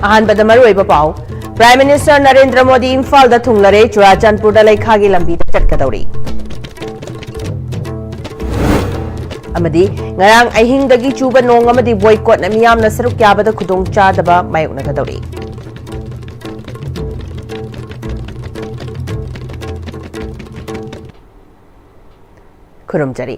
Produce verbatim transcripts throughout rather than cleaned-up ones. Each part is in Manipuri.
ꯑꯍꯥꯟꯕꯗ ꯃꯔꯨꯑꯣꯏꯕ ꯄꯥꯎ꯫ Prime Minister ꯅꯔꯦꯟꯗ꯭ꯔ ꯃꯣꯗꯤ ꯏꯝꯐꯥꯜꯗ ꯊꯨꯡꯂꯔꯦ, ꯆꯨꯔꯥꯆꯥꯟꯄꯨꯔꯗ ꯂꯩꯈꯥꯒꯤ ꯂꯝꯕꯤꯗ ꯆꯠꯀꯗꯧꯔꯤ꯫ ꯑꯃꯗꯤ ꯉꯔꯥꯡ ꯑꯍꯤꯡꯗꯒꯤ ꯆꯨꯕ ꯅꯣꯡ ꯑꯃꯗꯤ boycottꯅ ꯃꯤꯌꯥꯝꯅ ꯁꯔꯨꯛ ꯌꯥꯕꯗ ꯈꯨꯗꯣꯡꯆꯥꯗꯕ ꯃꯥꯌꯣꯛꯅꯒꯗꯧꯔꯤ꯫ ꯈꯨꯔꯨꯝꯖꯔꯤ꯫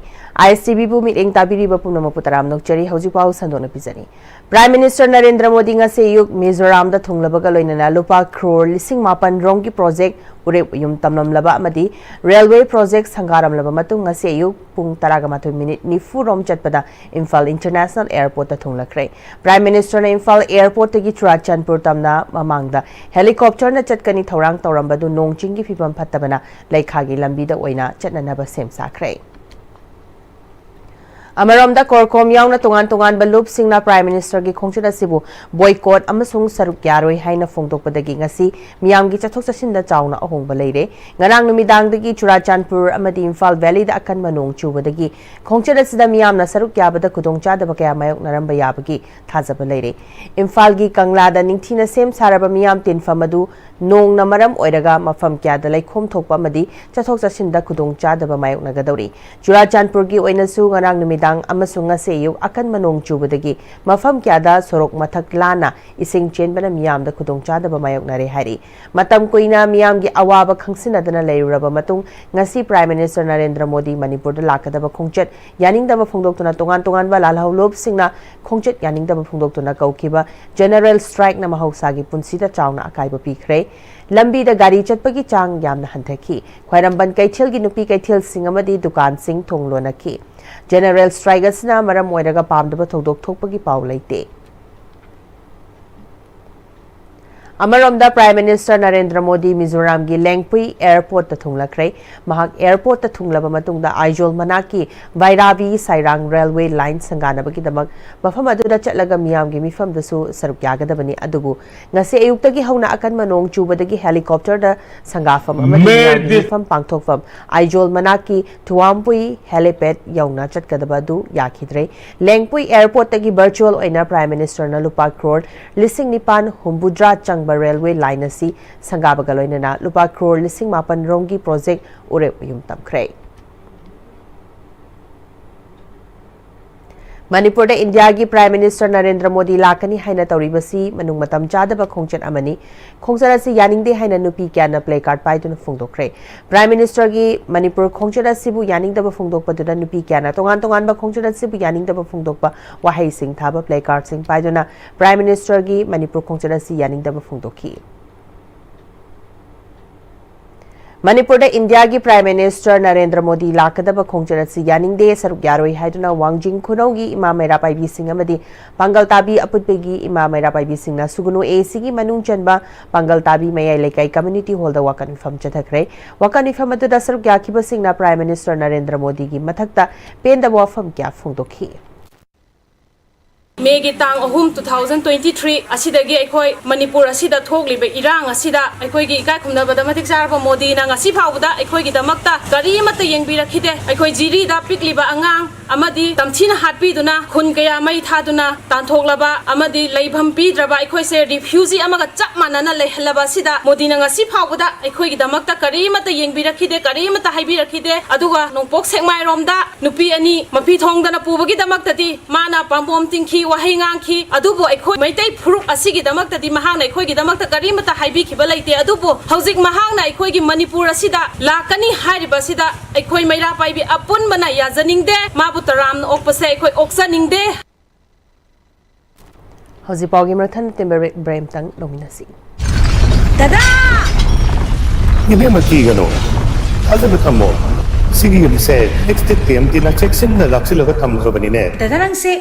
ISTVꯕꯨ ꯃꯤꯠꯌꯦꯡ ꯇꯥꯕꯤꯔꯤꯕ ꯄꯨꯝꯅꯃꯛꯄꯨ ꯇꯔꯥꯝꯅ ꯑꯣꯛꯆꯔꯤ꯫ ꯍꯧꯖꯤꯛ ꯄꯥꯎ ꯁꯟꯗꯣꯛꯅ ꯄꯤꯖꯔꯤ꯫ Prime Minister ꯅꯔꯦꯟꯗ꯭ꯔ ꯃꯣꯗꯤ ꯉꯁꯤ ꯑꯌꯨꯛ ꯃꯤꯖꯣꯔꯥꯝꯗ ꯊꯨꯡꯂꯕꯒ ꯂꯣꯏꯅꯅ ꯂꯨꯄꯥ crore ꯂꯤꯁꯤꯡ ꯃꯥꯄꯟ ꯔꯣꯝꯒꯤ project ꯎꯔꯦꯞ ꯎꯌꯨꯝ ꯇꯝꯂꯝꯂꯕ ꯑꯃꯗꯤ railway project ꯁꯪꯒꯥꯔꯝꯂꯕ ꯃꯇꯨꯡ ꯉꯁꯤ ꯑꯌꯨꯛ ꯄꯨꯡ ꯇꯔꯥꯒ ꯃꯥꯊꯣꯏ minute ꯅꯤꯐꯨ ꯔꯣꯝ ꯆꯠꯄꯗ ꯏꯝꯐꯥꯜ International Airportꯇ ꯊꯨꯡꯂꯈ꯭ꯔꯦ꯫ Prime Ministerꯅ ꯏꯝꯐꯥꯜ Airportꯇꯒꯤ ꯆꯨꯔꯥꯆꯥꯟꯄꯨꯔ ꯇꯝꯅ ꯃꯃꯥꯡꯗ helicopterꯅ ꯆꯠꯀꯅꯤ ꯊꯧꯔꯥꯡ ꯇꯧꯔꯝꯕꯗꯨ ꯅꯣꯡ ꯆꯤꯡꯒꯤ ꯐꯤꯕꯝ ꯐꯠꯇꯕꯅ ꯂꯩꯈꯥꯒꯤ ꯂꯝꯕꯤꯗ ꯑꯣꯏꯅ ꯆꯠꯅꯅꯕ ꯁꯦꯝ ꯁꯥꯈ꯭ꯔꯦ꯫ ꯑꯃꯔꯣꯝꯗ ꯀꯣꯔꯀꯣꯝ ꯌꯥꯎꯅ ꯇꯣꯉꯥꯟ ꯇꯣꯉꯥꯟꯕ ꯂꯨꯞꯁꯤꯡꯅ Prime Ministerꯒꯤ ꯈꯣꯡꯆꯠ ꯑꯁꯤꯕꯨ boycott ꯑꯃꯁꯨꯡ ꯁꯔꯨꯛ ꯌꯥꯔꯣꯏ ꯍꯥꯏꯅ ꯐꯣꯡꯗꯣꯛꯄꯗꯒꯤ ꯉꯁꯤ ꯃꯤꯌꯥꯝꯒꯤ ꯆꯠꯊꯣꯛ ꯆꯠꯁꯤꯟꯗ ꯆꯥꯎꯅ ꯑꯍꯣꯡꯕ ꯂꯩꯔꯦ꯫ ꯉꯔꯥꯡ ꯅꯨꯃꯤꯗꯥꯡꯗꯒꯤ ꯆꯨꯔꯥꯆꯥꯟꯄꯨꯔ ꯑꯃꯗꯤ ꯏꯝꯐꯥꯜ valleyꯗ ꯑꯀꯟꯕ ꯅꯣꯡ ꯆꯨꯕꯗꯒꯤ ꯈꯣꯡꯆꯠ ꯑꯁꯤꯗ ꯃꯤꯌꯥꯝꯅ ꯁꯔꯨꯛ ꯌꯥꯕꯗ ꯈꯨꯗꯣꯡꯆꯥꯗꯕ ꯀꯌꯥ ꯃꯥꯌꯣꯛꯅꯔꯝꯕ ꯌꯥꯕꯒꯤ ꯊꯥꯖꯕ ꯂꯩꯔꯦ꯫ ꯏꯝꯐꯥꯜꯒꯤ ꯀꯪꯂꯥꯗ ꯅꯤꯡꯊꯤꯅ ꯁꯦꯝ ꯁꯥꯔꯕ ꯃꯤꯌꯥꯝ ꯇꯤꯟꯐꯝ ꯑꯗꯨ ꯅꯣꯡꯅ ꯃꯔꯝ ꯑꯣꯏꯔꯒ ꯃꯐꯝ ꯀꯌꯥꯗ ꯂꯩꯈꯣꯝ ꯊꯣꯛꯄ ꯑꯃꯗꯤ ꯆꯠꯊꯣꯛ ꯆꯠꯁꯤꯟꯗ ꯈꯨꯗꯣꯡꯆꯥꯗꯕ ꯃꯥꯌꯣꯛꯅꯒꯗꯧꯔꯤ꯫ ꯆꯨꯔꯥꯆꯥꯟꯄꯨꯔꯒꯤ ꯑꯣꯏꯅꯁꯨ ꯉꯔꯥꯡ ꯅꯨꯃꯤꯗꯥꯡ ꯑꯃꯁꯨꯡ ꯉꯁꯤ ꯑꯌꯨꯛ ꯑꯀꯟꯕ ꯅꯣꯡ ꯆꯨꯕꯗꯒꯤ ꯃꯐꯝ ꯀꯌꯥꯗ ꯁꯣꯔꯣꯛ ꯃꯊꯛ ꯂꯥꯟꯅ ꯏꯁꯤꯡ ꯆꯦꯟꯕꯅ ꯃꯤꯌꯥꯝꯗ ꯈꯨꯗꯣꯡꯆꯥꯗꯕ ꯃꯥꯌꯣꯛꯅꯔꯦ ꯍꯥꯏꯔꯤ꯫ ꯃꯇꯝ ꯀꯨꯏꯅ ꯃꯤꯌꯥꯝꯒꯤ ꯑꯋꯥꯕ ꯈꯪꯁꯤꯟꯅꯗꯅ ꯂꯩꯔꯨꯔꯕ ꯃꯇꯨꯡ ꯉꯁꯤ Prime Minister ꯅꯔꯦꯟꯗ꯭ꯔ ꯃꯣꯗꯤ ꯃꯅꯤꯄꯨꯔꯗ ꯂꯥꯛꯀꯗꯕ ꯈꯣꯡꯆꯠ ꯌꯥꯅꯤꯡꯗꯕ ꯐꯣꯡꯗꯣꯛꯇꯨꯅ ꯇꯣꯉꯥꯟ ꯇꯣꯉꯥꯟꯕ ꯂꯥꯜꯍꯧꯂꯨꯞꯁꯤꯡꯅ ꯈꯣꯡꯆꯠ ꯌꯥꯅꯤꯡꯗꯕ ꯐꯣꯡꯗꯣꯛꯇꯨꯅ ꯀꯧꯈꯤꯕ general strikeꯅ ꯃꯍꯧꯁꯥꯒꯤ ꯄꯨꯟꯁꯤꯗ ꯆꯥꯎꯅ ꯑꯀꯥꯏꯕ ꯄꯤꯈ꯭ꯔꯦ꯫ ꯂꯝꯕꯤꯗ ꯒꯥꯔꯤ ꯆꯠꯄꯒꯤ ꯆꯥꯡ ꯌꯥꯝꯅ ꯍꯟꯊꯈꯤ꯫ ꯈ꯭ꯋꯥꯏꯔꯝꯕꯟ ꯀꯩꯊꯦꯜꯒꯤ ꯅꯨꯄꯤ ꯀꯩꯊꯦꯜꯁꯤꯡ ꯑꯃꯗꯤ ꯗꯨꯀꯥꯟꯁꯤꯡ ꯊꯣꯡ ꯂꯣꯟꯅꯈꯤ꯫ General strike ꯑꯁꯤꯅ ꯃꯔꯝ ꯑꯣꯏꯔꯒ ꯄꯥꯝꯗꯕ ꯊꯧꯗꯣꯛ ꯊꯣꯛꯄꯒꯤ ꯄꯥꯎ ꯂꯩꯇꯦ꯫ ꯑꯃꯔꯣꯝꯗ, Prime Minister ꯅꯔꯦꯟꯗ꯭ꯔ ꯃꯣꯗꯤ ꯃꯤꯖꯣꯔꯥꯝꯒꯤ ꯂꯦꯡꯄꯨꯏ airportꯇ ꯊꯨꯡꯂꯈ꯭ꯔꯦ꯫ ꯃꯍꯥꯛ airportꯇ ꯊꯨꯡꯂꯕ ꯃꯇꯨꯡꯗ ꯑꯥꯏꯖꯣꯜ ꯃꯅꯥꯛꯀꯤ ꯚꯩꯔꯥꯕꯤ ꯁꯥꯏꯔꯥꯡ railway line ꯁꯪꯒꯥꯅꯕꯒꯤꯗꯃꯛ ꯃꯐꯝ ꯑꯗꯨꯗ ꯆꯠꯂꯒ ꯃꯤꯌꯥꯝꯒꯤ ꯃꯤꯐꯝꯗꯁꯨ ꯁꯔꯨꯛ ꯌꯥꯒꯗꯕꯅꯤ꯫ ꯑꯗꯨꯕꯨ ꯉꯁꯤ ꯑꯌꯨꯛꯇꯒꯤ ꯍꯧꯅ ꯑꯀꯟꯕ ꯅꯣꯡ ꯆꯨꯕꯗꯒꯤ helicopterꯗ ꯁꯪꯒꯥꯐꯝ ꯑꯃꯗꯤ ꯃꯤꯌꯥꯝꯒꯤ ꯃꯤꯐꯝ ꯄꯥꯡꯊꯣꯛꯐꯝ ꯑꯥꯏꯖꯣꯜ ꯃꯅꯥꯛꯀꯤ ꯊꯨꯋꯥꯝꯄꯨꯏ helipad ꯌꯧꯅ ꯆꯠꯀꯗꯕ ꯑꯗꯨ ꯌꯥꯈꯤꯗ꯭ꯔꯦ꯫ ꯂꯦꯡꯄꯨꯏ airportꯇꯒꯤ virtual ꯑꯣꯏꯅ Prime Ministerꯅ ꯂꯨꯄꯥ ꯀ꯭ꯔꯣꯔ ꯂꯤꯁꯤꯡ ꯅꯤꯄꯥꯟ ꯍꯨꯝꯐꯨꯇꯔꯥ ꯆꯪꯕ railway line ꯑꯁꯤ ꯁꯪꯒꯥꯕꯒ ꯂꯣꯏꯅꯅ ꯂꯨꯄꯥ ꯀ꯭ꯔꯣꯔ ꯂꯤꯁꯤꯡ ꯃꯥꯄꯟ ꯔꯣꯝꯒꯤ project ꯎꯔꯦꯞ ꯃꯌꯨꯝ ꯇꯝꯈ꯭ꯔꯦ꯫ ꯃꯅꯤꯄꯨꯔꯗ ꯏꯟꯗꯤꯌꯥꯒꯤ Prime Minister ꯅꯔꯦꯟꯗ꯭ꯔ ꯃꯣꯗꯤ ꯂꯥꯛꯀꯅꯤ ꯍꯥꯏꯅ ꯇꯧꯔꯤꯕꯁꯤ ꯃꯅꯨꯡ ꯃꯇꯝ ꯆꯥꯗꯕ ꯈꯣꯡꯆꯠ ꯑꯃꯅꯤ꯫ ꯈꯣꯡꯆꯠ ꯑꯁꯤ ꯌꯥꯅꯤꯡꯗꯦ ꯍꯥꯏꯅ ꯅꯨꯄꯤ ꯀꯌꯥꯅ placard ꯄꯥꯏꯗꯨꯅ ꯐꯣꯡꯗꯣꯛꯈ꯭ꯔꯦ꯫ Prime Ministerꯒꯤ ꯃꯅꯤꯄꯨꯔ ꯈꯣꯡꯆꯠ ꯑꯁꯤꯕꯨ ꯌꯥꯅꯤꯡꯗꯕ ꯐꯣꯡꯗꯣꯛꯄꯗꯨꯗ ꯅꯨꯄꯤ ꯀꯌꯥꯅ ꯇꯣꯉꯥꯟ ꯇꯣꯉꯥꯟꯕ ꯈꯣꯡꯆꯠ ꯑꯁꯤꯕꯨ ꯌꯥꯅꯤꯡꯗꯕ ꯐꯣꯡꯗꯣꯛꯄ ꯋꯥꯍꯩꯁꯤꯡ ꯊꯥꯕ placardꯁꯤꯡ ꯄꯥꯏꯗꯨꯅ Prime Ministerꯒꯤ ꯃꯅꯤꯄꯨꯔ ꯈꯣꯡꯆꯠ ꯑꯁꯤ ꯌꯥꯅꯤꯡꯗꯕ ꯐꯣꯡꯗꯣꯛꯈꯤ꯫ ꯃꯅꯤꯄꯨꯔꯗ ꯏꯟꯗꯤꯌꯥꯒꯤ Prime Minister ꯅꯔꯦꯟꯗ꯭ꯔ ꯃꯣꯗꯤ ꯂꯥꯛꯀꯗꯕ ꯈꯣꯡꯆꯠ ꯑꯁꯤ ꯌꯥꯅꯤꯡꯗꯦ, ꯁꯔꯨꯛ ꯌꯥꯔꯣꯏ ꯍꯥꯏꯗꯨꯅ ꯋꯥꯡꯖꯤꯡ ꯈꯨꯅꯧꯒꯤ ꯏꯃꯥ ꯃꯩꯔꯥ ꯄꯥꯏꯕꯤꯁꯤꯡ ꯑꯃꯗꯤ ꯄꯥꯡꯒꯜ ꯇꯥꯕꯤ ꯑꯄꯨꯟꯕꯒꯤ ꯏꯃꯥ ꯃꯩꯔꯥ ꯄꯥꯏꯕꯤꯁꯤꯡꯅ ꯁꯨꯒꯨꯅꯨ ACꯒꯤ ꯃꯅꯨꯡ ꯆꯟꯕ ꯄꯥꯡꯒꯜ ꯇꯥꯕꯤ ꯃꯌꯥꯏ ꯂꯩꯀꯥꯏ community hallꯗ ꯋꯥꯀꯠ ꯃꯤꯐꯝ ꯆꯠꯊꯈ꯭ꯔꯦ꯫ ꯋꯥꯀꯠ ꯃꯤꯐꯝ ꯑꯗꯨꯗ ꯁꯔꯨꯛ ꯌꯥꯈꯤꯕꯁꯤꯡꯅ Prime Minister ꯅꯔꯦꯟꯗ꯭ꯔ ꯃꯣꯗꯤꯒꯤ ꯃꯊꯛꯇ ꯄꯦꯟꯗꯕ ꯋꯥꯐꯝ ꯀꯌꯥ ꯐꯣꯡꯗꯣꯛꯈꯤ꯫ ꯃꯦꯒꯤ ꯇꯥꯡ ꯑꯍꯨꯝ, two thousand twenty three ꯑꯁꯤꯗꯒꯤ ꯑꯩꯈꯣꯏ ꯃꯅꯤꯄꯨꯔ ꯑꯁꯤꯗ ꯊꯣꯛꯂꯤꯕ ꯏꯔꯥꯡ ꯑꯁꯤꯗ ꯑꯩꯈꯣꯏꯒꯤ ꯏꯀꯥꯏ ꯈꯨꯝꯅꯕꯗ ꯃꯇꯤꯛ ꯆꯥꯔꯕ ꯃꯣꯗꯤꯅ ꯉꯁꯤ ꯐꯥꯎꯕꯗ ꯑꯩꯈꯣꯏꯒꯤꯗꯃꯛꯇ ꯀꯔꯤꯃꯠꯇ ꯌꯦꯡꯕꯤꯔꯛꯈꯤꯗꯦ꯫ ꯑꯩꯈꯣꯏ ꯖꯤꯔꯤꯗ ꯄꯤꯛꯂꯤꯕ ꯑꯉꯥꯡ ꯑꯃꯗꯤ ꯇꯝꯊꯤꯅ ꯍꯥꯠꯄꯤꯗꯨꯅ, ꯈꯨꯟ ꯀꯌꯥ ꯃꯩ ꯊꯥꯗꯨꯅ ꯇꯥꯟꯊꯣꯛꯂꯕ ꯑꯃꯗꯤ ꯂꯩꯐꯝ ꯄꯤꯗ꯭ꯔꯕ, ꯑꯩꯈꯣꯏꯁꯦ refugee ꯑꯃꯒ ꯆꯞ ꯃꯥꯟꯅꯅ ꯂꯩꯍꯜꯂꯕ ꯑꯁꯤꯗ ꯃꯣꯗꯤꯅ ꯉꯁꯤ ꯐꯥꯎꯕꯗ ꯑꯩꯈꯣꯏꯒꯤꯗꯃꯛꯇ ꯀꯔꯤꯃꯠꯇ ꯌꯦꯡꯕꯤꯔꯛꯈꯤꯗꯦ, ꯀꯔꯤꯃꯠꯇ ꯍꯥꯏꯕꯤꯔꯛꯈꯤꯗꯦ꯫ ꯑꯗꯨꯒ ꯅꯣꯡꯄꯣꯛ ꯁꯦꯛꯃꯥꯏꯔꯣꯝꯗ ꯅꯨꯄꯤ ꯑꯅꯤ ꯃꯄꯤ ꯊꯣꯡꯗꯅ ꯄꯨꯕꯒꯤꯗꯃꯛꯇꯗꯤ ꯃꯥꯅ ꯄꯥꯝꯕꯣꯝ ꯇꯤꯡꯈꯤ, ꯋꯥꯍꯩ ꯉꯥꯡꯈꯤ꯫ ꯑꯗꯨꯕꯨ ꯑꯩꯈꯣꯏ ꯃꯩꯇꯩ ꯐꯨꯔꯨꯞ ꯑꯁꯤꯒꯤꯗꯃꯛꯇꯗꯤ ꯃꯍꯥꯛꯅ ꯑꯩꯈꯣꯏꯒꯤꯗꯃꯛꯇ ꯀꯔꯤꯃꯠꯇ ꯍꯥꯏꯕꯤꯈꯤꯕ ꯂꯩꯇꯦ꯫ ꯑꯗꯨꯕꯨ ꯍꯧꯖꯤꯛ ꯃꯍꯥꯛꯅ ꯑꯩꯈꯣꯏꯒꯤ ꯃꯅꯤꯄꯨꯔ ꯑꯁꯤꯗ ꯂꯥꯛꯀꯅꯤ ꯍꯥꯏꯔꯤꯕ ꯑꯁꯤꯗ ꯑꯩꯈꯣꯏ ꯃꯩꯔꯥ ꯄꯥꯏꯕꯤ ꯑꯄꯨꯟꯕꯅ ꯌꯥꯖꯅꯤꯡꯗꯦ꯫ ꯃꯥꯕꯨ ꯇꯔꯥꯝꯅ ꯑꯣꯛꯄꯁꯦ ꯑꯩꯈꯣꯏ ꯑꯣꯛꯆꯅꯤꯡꯗꯦ꯫ ꯍꯧꯖꯤꯛ ꯄꯥꯎꯒꯤ ꯃꯊꯪ ꯇꯦꯝꯕꯔ break ꯑꯃꯇꯪ ꯂꯧꯃꯤꯟꯅꯁꯤ꯫ ꯗꯗꯥ! ꯏꯕꯦꯝꯃ, ꯀꯤꯒꯅꯨ꯫ ꯊꯥꯖꯕ ꯊꯝꯃꯣ꯫ ꯁꯤꯒꯤ ꯌꯨꯝꯁꯦ next TMTꯅ ꯆꯦꯛꯁꯤꯟꯅ ꯂꯥꯛꯁꯤꯜꯂꯒ ꯊꯝꯈ꯭ꯔꯕꯅꯤꯅꯦ꯫ ꯗꯗꯥ, ꯅꯪꯁꯦ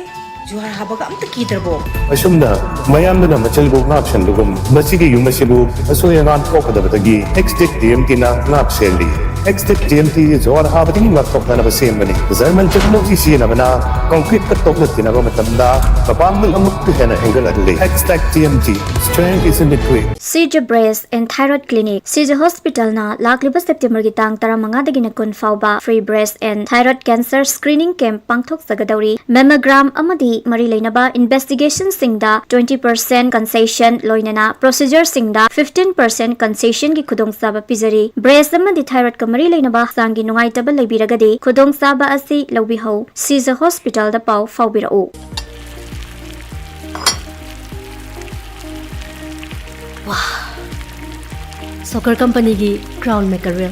ꯖ꯭ꯋꯥꯔ ꯍꯥꯕꯒ ꯑꯝꯇ ꯀꯤꯗ꯭ꯔꯕꯣ? ꯑꯁꯨꯝꯅ ꯃꯌꯥꯝꯗꯨꯅ ꯃꯆꯤꯜꯕꯨ ꯉꯥꯛ ꯁꯦꯟꯕꯒꯨꯝ, ꯃꯁꯤꯒꯤ ꯌꯨꯝ ꯑꯁꯤꯕꯨ ꯑꯁꯣꯏ ꯑꯉꯥꯝ ꯊꯣꯛꯀꯗꯕꯗꯒꯤ ꯑꯦꯛꯁꯇꯦꯛ ꯇꯤ ꯑꯦꯝ ꯇꯤꯅ ꯉꯥꯛ ꯁꯦꯜꯂꯤ꯫ ꯑꯦꯛꯁꯇꯦꯛ ꯇꯤ ꯑꯦꯝ ꯇꯤ ꯖ꯭ꯋꯥꯔ ꯍꯥꯕꯗꯒꯤ ꯉꯥꯛꯊꯣꯛꯅꯅꯕ ꯁꯦꯝꯕꯅꯤ꯫ ꯖꯔꯃꯟ ꯇꯦꯛꯅꯣꯂꯣꯖꯤ ꯁꯤꯖꯤꯟꯅꯕꯅ ꯀꯪꯀ꯭ꯔꯤꯠꯀ ꯇꯣꯛꯂꯠꯈꯤꯅꯕ ꯃꯇꯝꯗ ꯃꯄꯥꯡꯒꯜ ꯑꯃꯨꯛꯀ ꯍꯦꯟꯅ ꯍꯦꯟꯒꯠꯍꯜꯂꯤ꯫ ꯑꯦꯛꯁꯇꯦꯛ T M T, strength is in the grit. Shija breast and thyroid clinic. Shija ꯍꯣꯁꯄꯤꯇꯥꯜꯅ ꯂꯥꯛꯂꯤꯕ ꯁꯦꯞꯇꯦꯝꯕꯔꯒꯤ ꯇꯥꯡ ꯇꯔꯥꯃꯉꯥꯗꯒꯤꯅ ꯀꯨꯟ ꯐꯥꯎꯕ free breast and thyroid cancer screening camp ꯄꯥꯡꯊꯣꯛꯆꯒꯗꯧꯔꯤ꯫ ꯃꯦꯃꯣꯒ꯭ꯔꯥꯝ ꯑꯃꯗꯤ ꯃꯔꯤ ꯂꯩꯅꯕ ꯏꯟꯚꯦꯁꯇꯤꯒꯦꯁꯟꯁꯤꯡꯗ ꯇ꯭ꯋꯦꯟꯇꯤ ꯄꯔꯁꯦꯟ ꯀꯟꯁꯦꯁꯟ, ꯂꯣꯏꯅꯅ ꯄ꯭ꯔꯣꯁꯤꯖꯔꯁꯤꯡꯗ ꯐꯤꯐꯇꯤꯟ ꯄꯔꯁꯦꯟ ꯀꯟꯁꯦꯁꯟꯒꯤ ꯈꯨꯗꯣꯡꯆꯥꯕ ꯄꯤꯖꯔꯤ꯫ ꯕ꯭ꯔꯦꯁ ꯑꯃꯗꯤ ꯊꯥꯏꯔꯣꯏꯗꯀ ꯃꯔꯤ ꯂꯩꯅꯕ ꯍꯛꯆꯥꯡꯒꯤ ꯅꯨꯡꯉꯥꯏꯇꯕ ꯂꯩꯕꯤꯔꯒꯗꯤ ꯈꯨꯗꯣꯡꯆꯥꯕ ꯑꯁꯤ ꯂꯧꯕꯤꯍꯧ꯫ ꯁꯤꯖ ꯍꯣꯁꯄꯤꯇꯥꯜꯗ ꯄꯥꯎ ꯐꯥꯎꯕꯤꯔꯛꯎ꯫ ꯁꯣꯀꯔ ꯀꯝꯄꯅꯤꯒꯤ ꯀ꯭ꯔꯥꯎꯟ ꯃꯦꯀꯔꯦꯜ꯫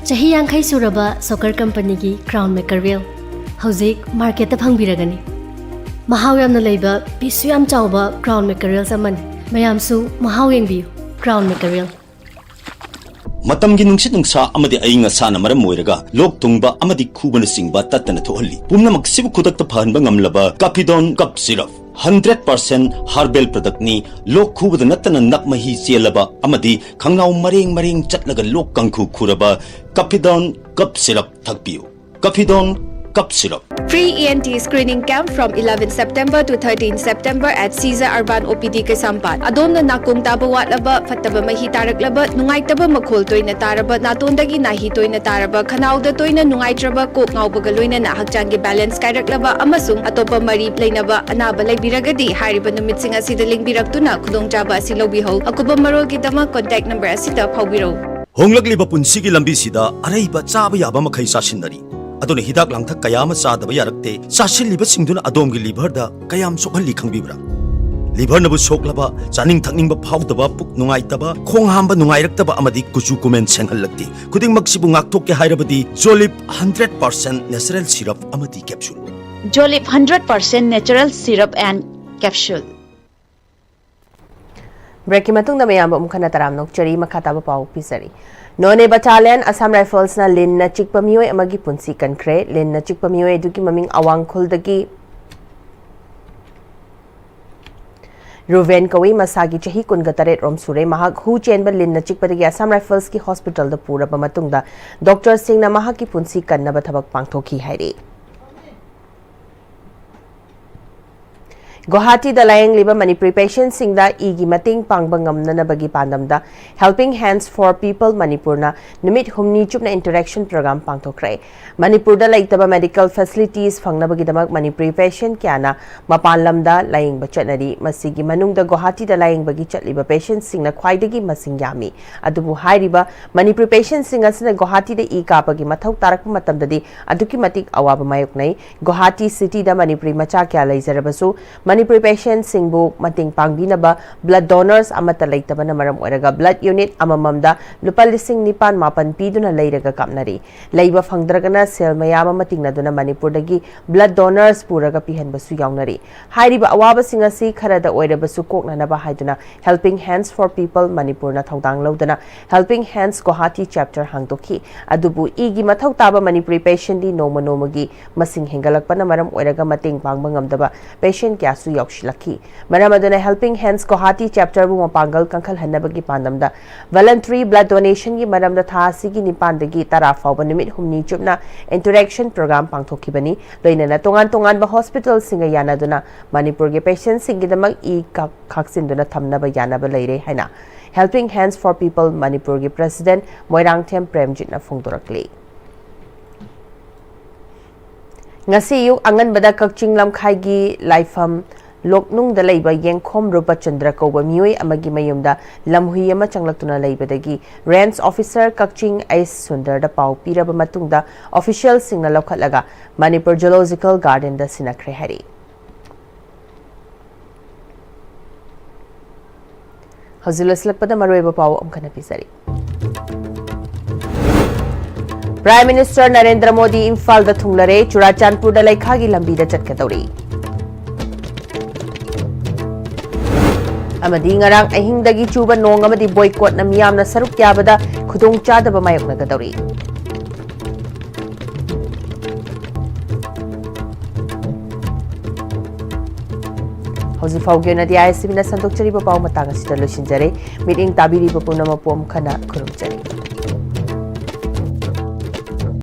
ꯆꯍꯤ ꯌꯥꯡꯈꯩ ꯁꯨꯔꯕ ꯁꯣꯀꯔ ꯀꯝꯄꯅꯤꯒꯤ ꯀ꯭ꯔꯥꯎꯟ ꯃꯦꯀꯔꯦꯜ ꯍꯧꯖꯤꯛ ꯃꯥꯔꯀꯦꯠꯇ ꯐꯪꯕꯤꯔꯒꯅꯤ꯫ ꯃꯍꯥꯎ ꯌꯥꯝꯅ ꯂꯩꯕ, ꯄꯤꯁꯁꯨ ꯌꯥꯝ ꯆꯥꯎꯕ ꯀ꯭ꯔꯥꯎꯟ ꯃꯦꯀꯔꯦꯜꯁ ꯑꯃꯅꯤ꯫ ꯃꯌꯥꯝꯁꯨ ꯃꯍꯥꯎ ꯌꯦꯡꯕꯤꯌꯨ꯫ ꯀ꯭ꯔꯥꯎꯟ ꯃꯦꯀꯔꯦꯜ꯫ ꯃꯇꯝꯒꯤ ꯅꯨꯡꯁꯤꯠ ꯅꯨꯡꯁꯥ ꯑꯃꯗꯤ ꯑꯏꯪ ꯑꯁꯥꯅ ꯃꯔꯝ ꯑꯣꯏꯔꯒ ꯂꯣꯛ ꯊꯨꯡꯕ ꯑꯃꯗꯤ ꯈꯨꯕꯅꯆꯤꯡꯕ ꯇꯠꯇꯅ ꯊꯣꯛꯍꯜꯂꯤ꯫ ꯄꯨꯝꯅꯃꯛꯁꯤꯕꯨ ꯈꯨꯗꯛꯇ ꯐꯍꯟꯕ ꯉꯝꯂꯕ ꯀꯥꯐꯤꯗꯣꯟ ꯀꯞ ꯁꯤꯔꯞ, ꯍꯟꯗ꯭ꯔꯦꯠ ꯄꯥꯔꯁꯦꯟ ꯍꯥꯔꯕꯦꯜ ꯄ꯭ꯔꯗꯛꯅꯤ꯫ ꯂꯣꯛ ꯈꯨꯕꯗ ꯅꯠꯇꯅ ꯅꯞ ꯃꯍꯤ ꯆꯦꯜꯂꯕ ꯑꯃꯗꯤ ꯈꯪꯅꯥꯎ ꯃꯔꯦꯡ ꯃꯔꯦꯡ ꯆꯠꯂꯒ ꯂꯣꯛ ꯀꯥꯡꯈꯨ ꯈꯨꯔꯕ ꯀꯥꯐꯤꯗꯣꯟ ꯀꯞ syrup ꯊꯛꯄꯤꯌꯨ꯫ ꯀꯥꯐꯤꯗꯣꯟ cup syrup. Free E N T screening camp from eleven September to thirteen September at Caesar Urban O P D ꯀꯩꯁꯥꯝꯄꯥꯠ꯫ ꯑꯗꯣꯝꯅ ꯅꯥꯀꯣꯡ ꯇꯥꯕ ꯋꯥꯠꯂꯕ, ꯐꯠꯇꯕ ꯃꯍꯤ ꯇꯥꯔꯛꯂꯕ, ꯅꯨꯡꯉꯥꯏꯇꯕ ꯃꯈꯣꯜ ꯇꯣꯏꯅ ꯇꯥꯔꯕ, ꯅꯥꯇꯣꯟꯗꯒꯤ ꯅꯥꯍꯤ ꯇꯣꯏꯅ ꯇꯥꯔꯕ, ꯈꯅꯥꯎꯗ ꯇꯣꯏꯅ ꯅꯨꯡꯉꯥꯏꯇ꯭ꯔꯕ, ꯀꯣꯛ ꯉꯥꯎꯕꯒ ꯂꯣꯏꯅꯅ ꯍꯛꯆꯥꯡꯒꯤ ꯕꯦꯂꯦꯟꯁ ꯀꯥꯏꯔꯛꯂꯕ ꯑꯃꯁꯨꯡ ꯑꯇꯣꯞꯄ ꯃꯔꯤ ꯂꯩꯅꯕ ꯑꯅꯥꯕ ꯂꯩꯕꯤꯔꯒꯗꯤ ꯍꯥꯏꯔꯤꯕ ꯅꯨꯃꯤꯠꯁꯤꯡ ꯑꯁꯤꯗ ꯂꯦꯡꯕꯤꯔꯛꯇꯨꯅ ꯈꯨꯗꯣꯡꯆꯥꯕ ꯑꯁꯤ ꯂꯧꯕꯤꯍꯧ꯫ ꯑꯀꯨꯞꯄ ꯃꯔꯣꯜꯒꯤꯗꯃꯛ contact number ꯑꯁꯤꯗ ꯐꯥꯎꯕꯤꯔꯧ꯫ ꯍꯣꯡꯂꯛꯂꯤꯕ ꯄꯨꯟꯁꯤꯒꯤ ꯂꯝꯕꯤꯁꯤꯗ ꯑꯔꯩꯕ ꯆꯥꯕ ꯌꯥꯕ ꯃꯈꯩ ꯆꯥꯁꯤꯟꯅꯔꯤ꯫ ꯑꯗꯨꯅ ꯍꯤꯗꯥꯛ ꯂꯥꯡꯊꯛ ꯀꯌꯥ ꯑꯃ ꯆꯥꯗꯕ ꯌꯥꯔꯛꯇꯦ꯫ ꯆꯥꯁꯤꯜꯂꯤꯕꯁꯤꯡꯗꯨꯅ ꯑꯗꯣꯝꯒꯤ ꯂꯤꯚꯔꯗ ꯀꯌꯥꯝ ꯁꯣꯛꯍꯜꯂꯤ ꯈꯪꯕꯤꯕ꯭ꯔꯥ? ꯂꯤꯚꯔꯅꯕꯨ ꯁꯣꯛꯂꯕ, ꯆꯥꯅꯤꯡ ꯊꯛꯅꯤꯡꯕ ꯐꯥꯎꯗꯕ, ꯄꯨꯛ ꯅꯨꯡꯉꯥꯏꯇꯕ, ꯈꯣꯡ ꯍꯥꯝꯕ ꯅꯨꯡꯉꯥꯏꯔꯛꯇꯕ ꯑꯃꯗꯤ ꯀꯨꯆꯨ ꯀꯨꯃꯦꯟ ꯁꯦꯡꯍꯜꯂꯛꯇꯦ꯫ ꯈꯨꯗꯤꯡꯃꯛꯁꯤꯕꯨ ꯉꯥꯛꯊꯣꯛꯀꯦ ꯍꯥꯏꯔꯕꯗꯤ ꯖꯣꯂꯤꯞ ꯍꯟꯗ꯭ꯔꯦꯠ ꯄꯥꯔꯁꯦꯟ natural syrup ꯑꯃꯗꯤ capsule꯫ Jolip hundred percent natural syrup and capsule. ꯕ꯭ꯔꯦꯛꯀꯤ ꯃꯇꯨꯡꯗ ꯃꯌꯥꯝꯕꯨ ꯑꯃꯨꯛ ꯍꯟꯅ ꯇꯔꯥꯝꯅ ꯑꯣꯛꯆꯔꯤ꯫ ꯃꯈꯥ ꯇꯥꯕ ꯄꯥꯎ ꯄꯤꯖꯔꯤ꯫ ꯅꯣꯅꯦ ꯕꯠꯇꯥꯂꯤꯌꯟ ꯑꯁꯥꯝ ꯔꯥꯏꯐꯜꯁꯅ ꯂꯤꯟꯅ ꯆꯤꯛꯄ ꯃꯤꯑꯣꯏ ꯑꯃꯒꯤ ꯄꯨꯟꯁꯤ ꯀꯟꯈ꯭ꯔꯦ꯫ ꯂꯤꯟꯅ ꯆꯤꯛꯄ ꯃꯤꯑꯣꯏ ꯑꯗꯨꯒꯤ ꯃꯃꯤꯡ ꯑꯋꯥꯡꯈꯨꯜꯗꯒꯤ ꯔꯨꯕꯦꯟ ꯀꯧꯏ꯫ ꯃꯁꯥꯒꯤ ꯆꯍꯤ ꯀꯨꯟꯒ ꯇꯔꯦꯠ ꯔꯣꯝ ꯁꯨꯔꯦ꯫ ꯃꯍꯥꯛ ꯍꯨ ꯆꯦꯟꯕ ꯂꯤꯟꯅ ꯆꯤꯛꯄꯗꯒꯤ ꯑꯁꯥꯝ ꯔꯥꯏꯐꯜꯁꯀꯤ ꯍꯣꯁꯄꯤꯇꯥꯜꯗ ꯄꯨꯔꯕ ꯃꯇꯨꯡꯗ ꯗꯣꯛꯇꯔꯁꯤꯡꯅ ꯃꯍꯥꯛꯀꯤ ꯄꯨꯟꯁꯤ ꯀꯟꯅꯕ ꯊꯕꯛ ꯄꯥꯡꯊꯣꯛꯈꯤ ꯍꯥꯏꯔꯤ꯫ ꯒꯨꯋꯥꯍꯥꯇꯤꯗ ꯂꯥꯌꯦꯡꯂꯤꯕ ꯃꯅꯤꯄꯨꯔꯤ ꯄꯦꯁꯦꯟꯠꯁꯤꯡꯗ ꯏꯒꯤ ꯃꯇꯦꯡ ꯄꯥꯡꯕ ꯉꯝꯅꯅꯕꯒꯤ ꯄꯥꯟꯗꯝꯗ Helping Hands for People ꯃꯅꯤꯄꯨꯔꯅ ꯅꯨꯃꯤꯠ ꯍꯨꯝꯅꯤ ꯆꯨꯞꯅ ꯏꯟꯇꯔꯦꯛꯁꯟ ꯄ꯭ꯔꯣꯒ꯭ꯔꯥꯝ ꯄꯥꯡꯊꯣꯛꯈ꯭ꯔꯦ꯫ ꯃꯅꯤꯄꯨꯔꯗ ꯂꯩꯇꯕ ꯃꯦꯗꯤꯀꯦꯜ ꯐꯦꯁꯤꯂꯤꯇꯤꯁ ꯐꯪꯅꯕꯒꯤꯗꯃꯛ ꯃꯅꯤꯄꯨꯔꯤ ꯄꯦꯁꯦꯟꯠ ꯀꯌꯥꯅ ꯃꯄꯥꯟ ꯂꯝꯗ ꯂꯥꯌꯦꯡꯕ ꯆꯠꯅꯔꯤ꯫ ꯃꯁꯤꯒꯤ ꯃꯅꯨꯡꯗ ꯒꯨꯋꯥꯍꯥꯇꯤꯗ ꯂꯥꯌꯦꯡꯕꯒꯤ ꯆꯠꯂꯤꯕ ꯄꯦꯁꯦꯟꯠꯁꯤꯡꯅ ꯈ꯭ꯋꯥꯏꯗꯒꯤ ꯃꯁꯤꯡ ꯌꯥꯝꯃꯤ꯫ ꯑꯗꯨꯕꯨ ꯍꯥꯏꯔꯤꯕ ꯃꯅꯤꯄꯨꯔꯤ ꯄꯦꯁꯦꯟꯠꯁꯤꯡ ꯑꯁꯤꯅ ꯒꯨꯋꯥꯍꯥꯇꯤꯗ ꯏ ꯀꯥꯞꯄꯒꯤ ꯃꯊꯧ ꯇꯥꯔꯛꯄ ꯃꯇꯝꯗꯗꯤ ꯑꯗꯨꯛꯀꯤ ꯃꯇꯤꯛ ꯑꯋꯥꯕ ꯃꯥꯌꯣꯛꯅꯩ꯫ ꯒꯨꯋꯥꯍꯥꯇꯤ ꯁꯤꯇꯤꯗ ꯃꯅꯤꯄꯨꯔꯤ ꯃꯆꯥ ꯀꯌꯥ ꯂꯩꯖꯔꯕꯁꯨ ꯃꯅꯤꯄꯨꯔꯤ ꯄꯦꯁꯦꯟꯠꯁꯤꯡꯕꯨ ꯃꯇꯦꯡ ꯄꯥꯡꯕꯤꯅꯕ ꯕ꯭ꯂꯗ ꯗꯣꯅꯔꯁ ꯑꯃꯠꯇ ꯂꯩꯇꯕꯅ ꯃꯔꯝ ꯑꯣꯏꯔꯒ ꯕ꯭ꯂꯗ ꯌꯨꯅꯤꯠ ꯑꯃꯃꯝꯗ ꯂꯨꯄꯥ ꯂꯤꯁꯤꯡ ꯅꯤꯄꯥꯟ ꯃꯥꯄꯟ ꯄꯤꯗꯨꯅ ꯂꯩꯔꯒ ꯀꯥꯞꯅꯔꯤ꯫ ꯂꯩꯕ ꯐꯪꯗ꯭ꯔꯒꯅ ꯁꯦꯜ ꯃꯌꯥꯝ ꯑꯃ ꯇꯤꯡꯅꯗꯨꯅ ꯃꯅꯤꯄꯨꯔꯗꯒꯤ ꯕ꯭ꯂꯗ ꯗꯣꯅꯔꯁ ꯄꯨꯔꯒ ꯄꯤꯍꯟꯕꯁꯨ ꯌꯥꯎꯅꯔꯤ꯫ ꯍꯥꯏꯔꯤꯕ ꯑꯋꯥꯕꯁꯤꯡ ꯑꯁꯤ ꯈꯔꯗ ꯑꯣꯏꯔꯕꯁꯨ ꯀꯣꯛꯅꯅꯕ ꯍꯥꯏꯗꯨꯅ Helping Hands for People ꯃꯅꯤꯄꯨꯔꯅ ꯊꯧꯗꯥꯡ ꯂꯧꯗꯨꯅ Helping Hands ꯒꯨꯋꯥꯍꯥꯇꯤ ꯆꯦꯞꯇꯔ ꯍꯥꯡꯗꯣꯛꯈꯤ꯫ ꯑꯗꯨꯕꯨ ꯏꯒꯤ ꯃꯊꯧ ꯇꯥꯕ ꯃꯅꯤꯄꯨꯔꯤ ꯄꯦꯁꯦꯟꯠꯗꯤ ꯅꯣꯡꯃ ꯅꯣꯡꯃꯒꯤ ꯃꯁꯤꯡ ꯍꯦꯟꯒꯠꯂꯛꯄꯅ ꯃꯔꯝ ꯑꯣꯏꯔꯒ ꯃꯇꯦꯡ ꯄꯥꯡꯕ ꯉꯝꯗꯕ ꯄꯦꯁꯦꯟꯠ ꯀꯌꯥꯁꯨ ꯌꯥꯎꯁꯤꯜꯂꯛꯈꯤ꯫ ꯃꯔꯝ ꯑꯗꯨꯅ Helping Hands ꯒꯨꯋꯥꯍꯥꯇꯤ ꯆꯦꯞꯇꯔꯕꯨ ꯃꯄꯥꯡꯒꯜ ꯀꯟꯈꯠꯍꯟꯅꯕꯒꯤ ꯄꯥꯟꯗꯝꯗ ꯚꯣꯂꯟꯇꯔꯤ ꯕ꯭ꯂꯗ ꯗꯣꯅꯦꯁꯟꯒꯤ ꯃꯔꯝꯗ ꯊꯥ ꯑꯁꯤꯒꯤ ꯅꯤꯄꯥꯟꯗꯒꯤ ꯇꯔꯥ ꯐꯥꯎꯕ ꯅꯨꯃꯤꯠ ꯍꯨꯝꯅꯤ ꯆꯨꯞꯅ ꯏꯟꯇꯔꯦꯛꯁꯟ ꯄ꯭ꯔꯣꯒ꯭ꯔꯥꯝ ꯄꯥꯡꯊꯣꯛꯈꯤꯕꯅꯤ꯫ ꯂꯣꯏꯅꯅ ꯇꯣꯉꯥꯟ ꯇꯣꯉꯥꯟꯕ ꯍꯣꯁꯄꯤꯇꯥꯜꯁꯤꯡꯒ ꯌꯥꯅꯗꯨꯅ ꯃꯅꯤꯄꯨꯔꯒꯤ ꯄꯦꯁꯦꯟꯠꯁꯤꯡꯒꯤꯗꯃꯛ ꯏ ꯀꯥ-, ꯈꯥꯛꯆꯤꯟꯗꯨꯅ ꯊꯝꯅꯕ ꯌꯥꯅꯕ ꯂꯩꯔꯦ ꯍꯥꯏꯅ Helping Hands for People ꯃꯅꯤꯄꯨꯔꯒꯤ ꯄ꯭ꯔꯦꯁꯤꯗꯦꯟꯠ ꯃꯣꯏꯔꯥꯡꯊꯦꯝ ꯄ꯭ꯔꯦꯝꯖꯤꯠꯅ ꯐꯣꯡꯗꯣꯔꯛꯂꯤ꯫ ꯉꯁꯤ ꯑꯌꯨꯛ ꯑꯉꯟꯕꯗ ꯀꯛꯆꯤꯡ ꯂꯝꯈꯥꯏꯒꯤ ꯂꯥꯏꯐꯝ ꯂꯣꯛꯅꯨꯡꯗ ꯂꯩꯕ ꯌꯦꯡꯈꯣꯝ ꯔꯨꯄꯆꯟꯗ꯭ꯔ ꯀꯧꯕ ꯃꯤꯑꯣꯏ ꯑꯃꯒꯤ ꯃꯌꯨꯝꯗ ꯂꯝꯍꯨꯏ ꯑꯃ ꯆꯪꯂꯛꯇꯨꯅ ꯂꯩꯕꯗꯒꯤ ꯔꯦꯟꯖ ꯑꯣꯐꯤꯁꯔ ꯀꯛꯆꯤꯡ ꯑꯩꯆ ꯁꯨꯟꯗꯔꯗ ꯄꯥꯎ ꯄꯤꯔꯕ ꯃꯇꯨꯡꯗ ꯑꯣꯐꯤꯁꯤꯌꯦꯜꯁꯤꯡꯅ ꯂꯧꯈꯠꯂꯒ ꯃꯅꯤꯄꯨꯔ ꯖꯨꯂꯣꯖꯤꯀꯦꯜ ꯒꯥꯔꯗꯦꯟꯗ ꯁꯤꯟꯅꯈ꯭ꯔꯦ ꯍꯥꯏꯔꯤ꯫ ꯍꯧꯖꯤꯛ ꯂꯣꯏꯁꯤꯜꯂꯛꯄꯗ ꯃꯔꯨꯑꯣꯏꯕ ꯄꯥꯎ ꯑꯃꯨꯛ ꯍꯟꯅ ꯄꯤꯖꯔꯤ꯫ ꯄ꯭ꯔꯥꯏꯝ ꯃꯤꯅꯤꯁꯇꯔ ꯅꯔꯦꯟꯗ꯭ꯔ ꯃꯣꯗꯤ ꯏꯝꯐꯥꯜꯗ ꯊꯨꯡꯂꯔꯦ꯫ ꯆꯨꯔꯥꯆꯥꯟꯄꯨꯔꯗ ꯂꯩꯈꯥꯒꯤ ꯂꯝꯕꯤꯗ ꯆꯠꯀꯗꯧꯔꯤ꯫ ꯑꯃꯗꯤ ꯉꯔꯥꯡ ꯑꯍꯤꯡꯗꯒꯤ ꯆꯨꯕ ꯅꯣꯡ ꯑꯃꯗꯤ ꯕꯣꯏꯀꯣꯠꯅ ꯃꯤꯌꯥꯝꯅ ꯁꯔꯨꯛ ꯌꯥꯕꯗ ꯈꯨꯗꯣꯡꯆꯥꯗꯕ ꯃꯥꯌꯣꯛꯅꯒꯗꯧꯔꯤ꯫ ꯍꯧꯖꯤꯛ ꯐꯥꯎꯒꯤ ꯑꯣꯏꯅꯗꯤ ꯑꯥꯏ ꯑꯦꯁ ꯁꯤ ꯕꯤꯅ ꯁꯟꯗꯣꯛꯆꯔꯤꯕ ꯄꯥꯎ ꯃꯇꯥꯡ ꯑꯁꯤꯗ ꯂꯣꯏꯁꯤꯟꯖꯔꯦ꯫ ꯃꯤꯠꯌꯦꯡ ꯇꯥꯕꯤꯔꯤꯕ ꯄꯨꯝꯅꯃꯛꯄꯨ ꯑꯃꯨꯛ ꯍꯟꯅ ꯈꯨꯔꯨꯝꯖꯔꯤ꯫